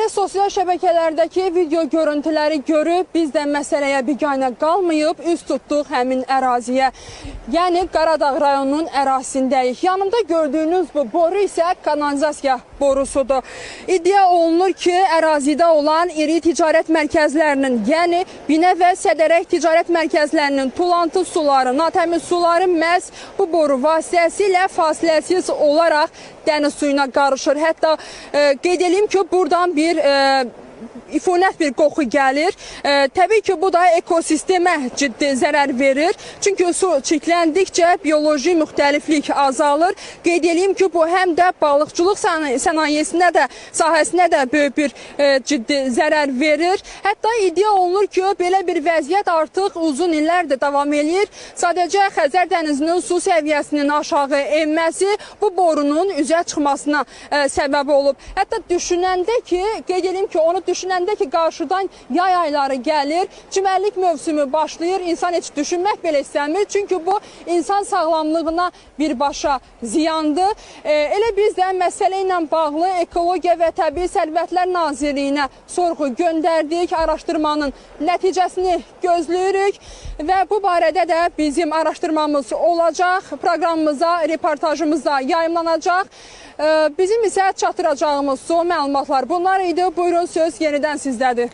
Deməli, sosial şəbəkələrdəki video görüntüləri görüb biz də məsələyə biganə qalmayıb üz tutduq həmin əraziyə. Yəni Qaradağ rayonunun ərazisindəyik. Yanımda gördüyünüz bu boru isə kanalizasiya borusudur. İddia olunur ki, ərazidə olan iri ticarət mərkəzlərinin, yəni Binə və Sədərək ticarət mərkəzlərinin tulantı suları, natəmiz suları məhz bu boru vasitəsilə fasiləsiz olaraq dəniz suyuna qarışır. Hətta qeyd edeyim ki, buradan bir ifunət bir qoxu gəlir. Təbii ki, bu da ekosistemə ciddi zərər verir. Çünki su çirkləndikcə bioloji müxtəliflik azalır. Qeyd edeyim ki, bu həm də balıqçılıq sənayesinə də, sahəsinə də böyük bir ciddi zərər verir. Hətta iddia olunur ki, belə bir vəziyyət artıq uzun illərdir davam eləyir. Sadəcə Xəzər dənizinin su səviyyəsinin aşağı enməsi bu borunun üzə çıxmasına səbəb olub. Hətta düşünəndə ki, qeyd edeyim ki, onu düşünəndə ki, qarşıdan yay ayları gəlir, çimərlik mövsümü başlayır, insan heç düşünmək belə istəmir. Çünki bu insan sağlamlığına birbaşa ziyandır. Elə biz də məsələ ilə bağlı Ekologiya və Təbii Sərvətlər Nazirliyinə sorğu göndərdik. Araşdırmanın nəticəsini gözləyirik və bu barədə də bizim araşdırmamız olacaq. Proqramımıza, reportajımıza yayımlanacaq. Bizim isə çatdıracağımız son məlumatlar bunlar idi. Buyurun, söz yenidən sizdədir.